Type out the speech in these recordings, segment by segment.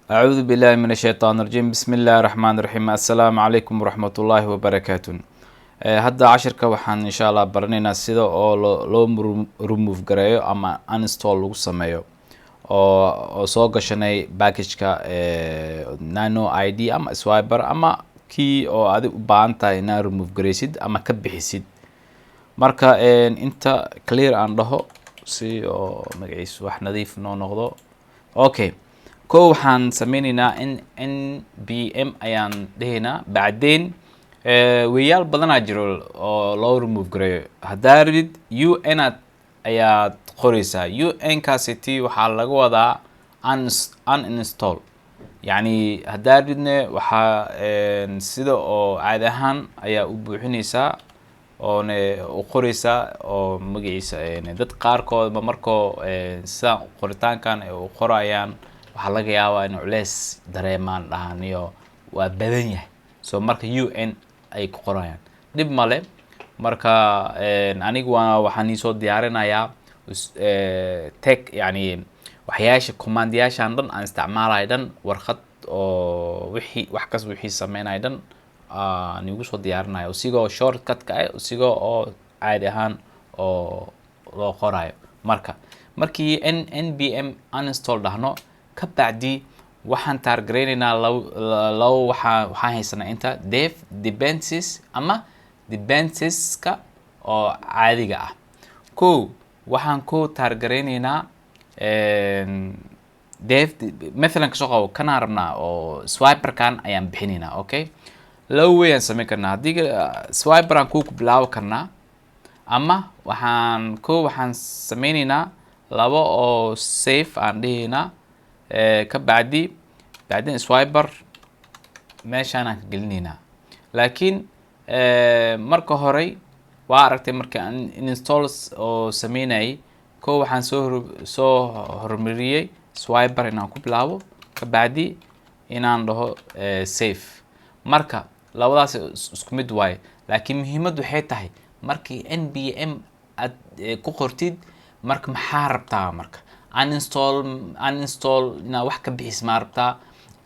Acuudu billahi min ashaytaan rajiim. Bismi illaahi raxmaan raxiim. Assalaamu calaykum waraxmatullaahi wabarakaatu. Hadda cashirka waxaan insha Allah baranaynaa sida oo loo remove gareeyo ama uninstall lagu sameeyo oo soo gashanay packageka Nano ID ama Swiper ama kii oo adig u baahan tahay inaad remove gareysid ama ka bixisid. Marka inta clear aan dhaho si oo magaciisu wax nadiif noo noqdo. Okay, ko waxaan sameyneynaa n npm ayaan dhehaynaa. Bacdeen weyaal badanaa jiro oo loo remove gareeyo. Haddaa rabid, un aad ayaad qoreysaa. Un kaasiti waxaa laga wadaa uninstall. Yacni haddaa rabidne, waxaa sida oo caadi ahaan ayaa u buuxineysaa oone u qoreysaa oo magaciisa. Dad qaarkood ma markoo sidaan qoritaankan ay u qorayaan, waxaa laga yaabaa in culeys dareemaan, dhahaan iyo waa badan yahay. So marka un ay ku qorayaan, dhib male. Marka aniga waa waxaan iisoo diyaarinayaa teg, yani waxyaasha commandiyaashan dhan aan isticmaalayo dhan, warqad oo wixii wax kas wixii sameynaya dhan aan igu soo diyaarinayo, isigoo shortcutka ah, isigoo oo caadi ahaan oo loo qorayo. Marka markii n npm uninstall dhahno, ka bacdi waxaan taargareyneynaa labo labo. Waxaan haysanaa inta dev dependencies ama dependencies-ka oo caadiga ah. Ko waxaan ku taargareyneynaa dev, mathalan kasoo qabo kanaan rabnaa oo Swiperkan ayaan bixineynaa. Okay, laba way aan sameyn karnaa. Haddii Swiper aan ku bilaabi karnaa, ama waxaan ko waxaan sameyneynaa labo oo save aan dhihaynaa, ka bacdi bacdin Swiper meeshaan aan ka gelinaynaa. Laakiin marka horey waa aragtay, marka aan installs oo sameynayay, ko waxaan soo horumariyey Swiper inaan ku bilaabo, ka bacdi inaan dhaho save. Marka labadaas isku mid waaye, laakiin muhiimad waxay tahay markii npm aad ku qortid, marka maxaa rabtaa? Marka uninstall inaad wax ka bixis maa rabtaa?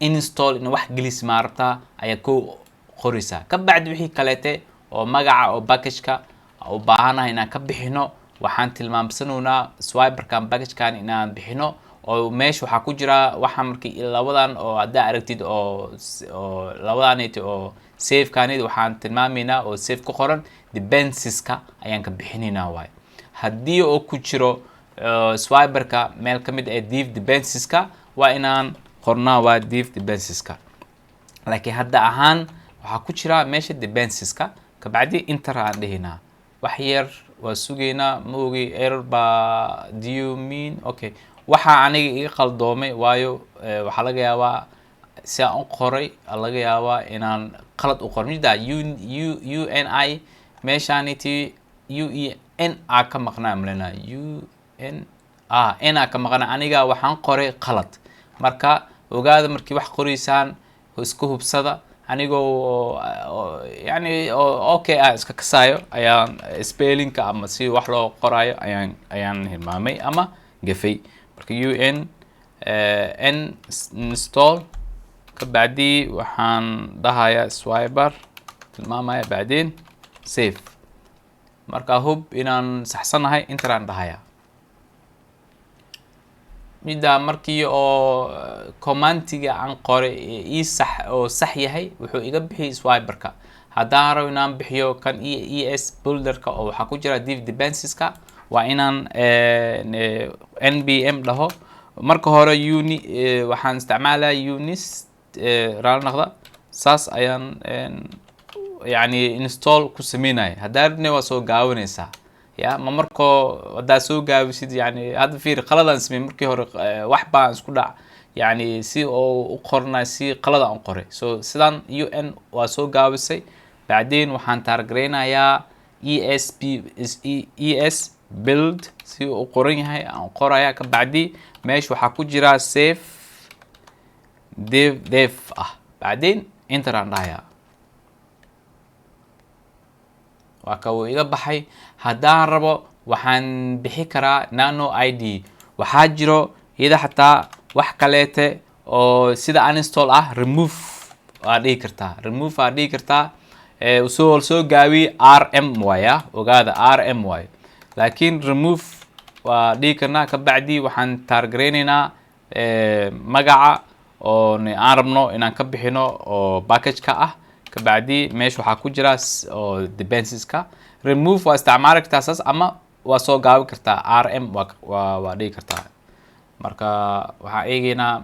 Install inaad wax gelis maa rabtaa? Ayaa ku qoreysaa. Ka bacdi wixii kaleete oo magaca oo packageka u baahanahay inaan ka bixino, waxaan tilmaamsanoynaa Swiperkan, packagekan inaan bixino oo meesha waxaa ku jira. Waxaa markii labadan oo haddaa aragtid oo labadanit oo savekanid, waxaan tilmaamaynaa oo save ku qoran dependencies-ka ayaan ka bixinaynaa waay. Haddii oo ku jiro Swiperka meel ka mid ah dev dependencies-ka, waa inaan qornaa waa dev dependencies-ka. Laakiin hadda ahaan waxaa ku jira meesha dependencies-ka. Kabacdi enter aan dhihinaa, wax yar waa sugaynaa. Ma ogi, error baa. Do you mean? Okay, waxaa aniga iga qaldoomay, waayo waxaa laga yaabaa si aan u qoray, laga yaabaa inaan qalad u qoray. Mida u u u n i meeshaaniti u e n a ka maqnaa malena, u n a n a ka maqnaa. Aniga waxaan qoray qalad. Marka ogaada, markii wax qoreysaan iska hubsada. Anigoo yani okay ah iska kasaayo ayaan spellingka ama si wax loo qoraayo ayaan hilmaamay ama gafay. Marka u n n install, ka bacdi waxaan dhahayaa Swiper, tilmaamaya, bacdeen save. Marka hub inaan saxsanahay, enter aan dhahayaa. Midda markii oo commandiga aan qoray ii sax oo sax yahay, wuxuu iga bixiyay Swiperka. Haddaan rabo inaan bixiyo kan esbuilderka oo waxaa ku jira dev dependencies-ka, waa inaan npm dhaho. Marka hore uni waxaan isticmaalaya unis raali noqda, saas ayaan yani install ku sameynaya. Haddaa rabne, waa soo gaawanaysaa ya ma markoo haddaa soo gaabisid. Yani hadda fiir, qaladaan samey markii hore, wax baan isku dhac, yani si oo u qornay, si qalad aan u qoray. So sidaan un waa soo gaabisay. Bacdeen waxaan taargareynayaa esp esbuild, si uu qoran yahay aan qoraya. Ka bacdi meesha waxaa ku jira save dev dev ah, bacdeen enter aan dhahayaa. Waa ka uu iga baxay. Haddaan rabo, waxaan bixi karaa Nano ID. Waxaa jiro iyada xataa wax kaleete Oo sida uninstall ah, remove waa dhihi kartaa, remove waa dhihi kartaa. Soo gaabi rm waaya, ogaada, rm waayo. Laakiin remove waa dhihi karnaa. Ka bacdi waxaan taargareyneynaa magaca oo aan rabno inaan ka bixino oo package-ka ah. Kabacdi meesha waxaa ku jira oo dependencies-ka. Remove waa isticmaali kartaa saas, ama waa soo gaabi kartaa, rm waa dhihi kartaa. Marka waxaan eegeynaa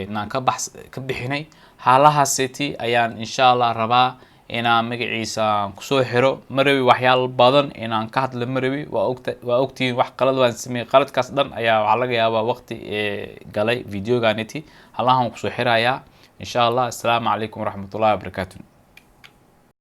inaan ka bax ka bixinay haalahaaseti ayaan insha Allah rabaa inaan magaciisa kusoo xiro. Ma rabi waxyaalo badan inaan ka hadlo, ma rabi. Waa ogta, waa ogtihiin, wax qalad waan sameeyey. Qaladkaas dhan ayaa waxaa laga yaabaa waqti galay videoganiti. Halahan kusoo xirayaa insha Allah. Assalaamu calaykum waraxmatullahi wabarakaatu.